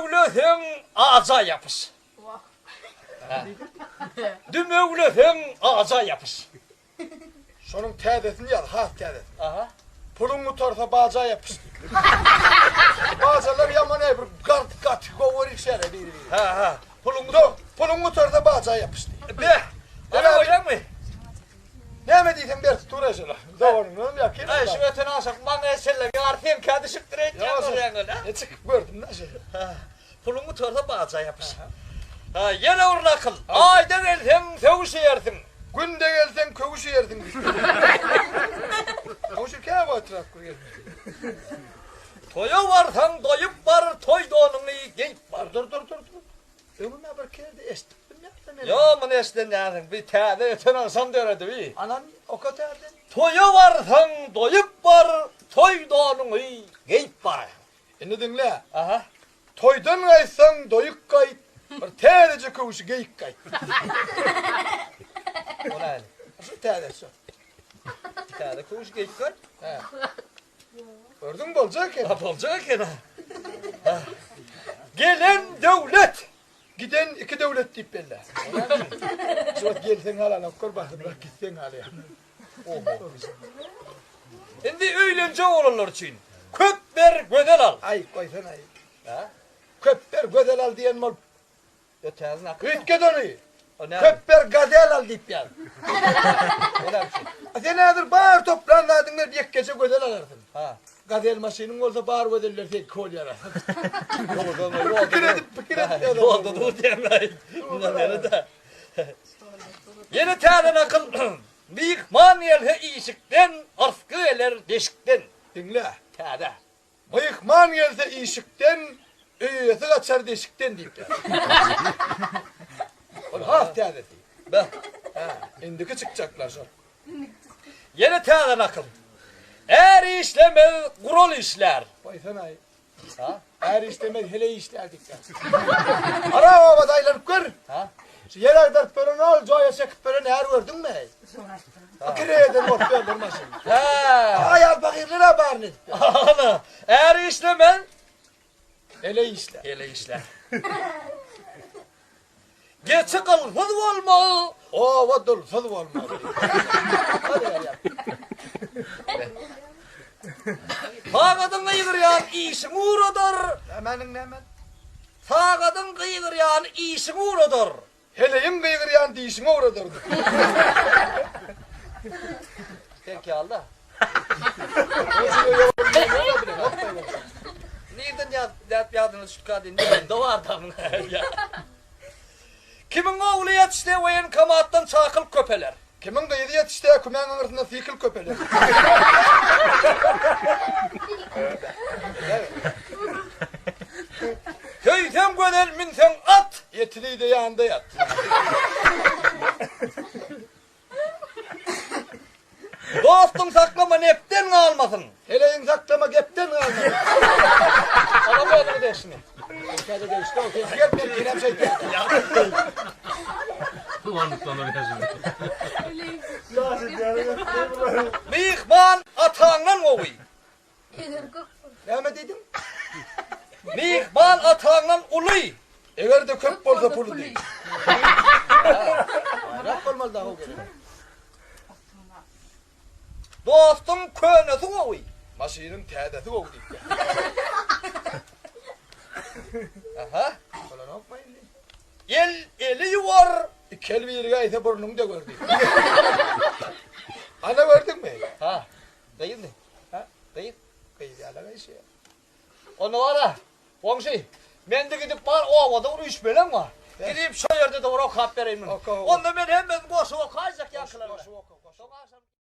Dümewleseň aja ýapyş. Dümewleseň aja ýapyş. Şonuň täzesini ýaz, has täzesini. Aha. Puluň gutarsa baja ýapyş. Bajalar ýaman äý bir gart gaty gowy görüşýärler biri-biri. Ha, ha. Puluň gutar, puluň gutarsa baja ýapyş diý. Be. Ana goýaňmy? Näme diýseň berip dur eşele. Doganyňam ýakyn. Aý şu öten agşam maňa eşelleň ýary seňkä düşüpdir öýtýän bolýaň ol, a? Çykyp gördüm-dä şeýle. Puluň gutarsa baja ýapyş. Ha, ýene bir nakyl. Aýda gelseň sögüş iýersiň. Günde gelseň köwüş iýersiň diýip. Köwşi käwagtrak bir gelmeli. Toýa barsaň doýup bar, toý donuňy geýip bar. Dur, dur, dur, dur. Öňem-ä bir kerde eşidipdim ýa-da men. Ýok, muny eşiden dälsiň. Bi täze öten agşam döredi bi. Anam, oka täzeden. Toýa barsaň doýup bar, toý donuňy geýip bar. Indi diňle. Aha. Toýdan gaýtsaň doýuk gaýt, bir täzeje köwşi geýik gaýt. O näli? Şu täzesi şo. Täze köwşi geýik gaýt? Hä. Gördüňmi boljak eken. Ha boljak eken ha. Gelen döwlet. Giden iki döwlet diýip belle. Şu wagt gelseň halanok gör basymrak gitseň halýar. Oho. Indi öýlenjek bolanlar üçin köp ber gözel al. Aý goýsana. Ha? Köp ber gözel al diýen bolup Ötäzin akyl. Üýtget ony. Köp ber gazel al diýip ýaz. O näme üçin? Sen häzir bar toplan zadyňy berip ýekgeje gözel alarsyň. Ha. Gazel maşynyň bolsa bar gözeller seňki bolýar. Ýolda Pikir edip, pikir edip ýazar. Ýolda dur diýen. Mundan ýene-de. Ýene täze nakyl. Myhman gelse işikden, yrsgy geler deşikden. Diňle. Täze. Myhman gelse işikden, öý eýesi gaçar deşikden diýipdir. Ol has täzesi. Beh. Hä, indiki çykjaklar şol. Ýene täze nakyl. Är işlemez, gural işlär. Goýsanaý. Ha? Är işlemez, heleý işlär diýipdir. Ara obada aýlanyp gör. Ha? Şu ýer agdaryp beren ol, joýa çekip beren är gördüňmi? Pikir eden bolup ýörler maşyn. Hä. Aýal pahyrlar-a baryny edip ýör. Ana, är işlemez, heleý işlär. Heleý işlär. Geçi gylsyz bolmaz, oba dulsuz bolmaz. Sagadyň gygyrýan işiňi ugradar. Nämäniň näme? Sagadyň gygyrýany işiňi ugradar. Heleýiň gygyrýan dişiňi owradar. Seňki ýaly-da. Nirden ýazyp ýadyňa düşdükä diýdim. Mende bar-da muň. Kimiň ogly ýetişse woýenkomatdan çakylyk köpeler. Kimiň gyzy ýetişse kümäň aňyrsynda sykyl köpeler. Söýseň gözel, münseň at. Etini iý-de ýanynda ýat. Dostuň saklama nepden galmasyn. Heleýiň saklama gepden galmasyn. Olam özüňe degişli. Täze degişli ol. Sen gel men girem şeýtýän. Myhman ataňdan gowy. Näme diýdiň? Myhman ataňdan uly. Eger-de köp bolsa puly diý. Baýrak bolmaly dagy gerek. Dostuň könesi gowy. Maşynyň täzesi gowy diýipdir. Aha. Bolanokmy indi? El eli ýuwar. Iki el birigäýse burnuň döger diýipdir. Ana gördüňmi? Ha. Gyzmy? Ha? Gyz? Gyz ýaly gyşy. Onda bar-a, goňşy, men-de gidip bar obada bir üýşmeleň bar. Gidip şo ýerde-de bir okap bereýin muny. Oka, oka. Onda men hemmesini goşup okaýjak ýaňkylar bilen. Goşup oka.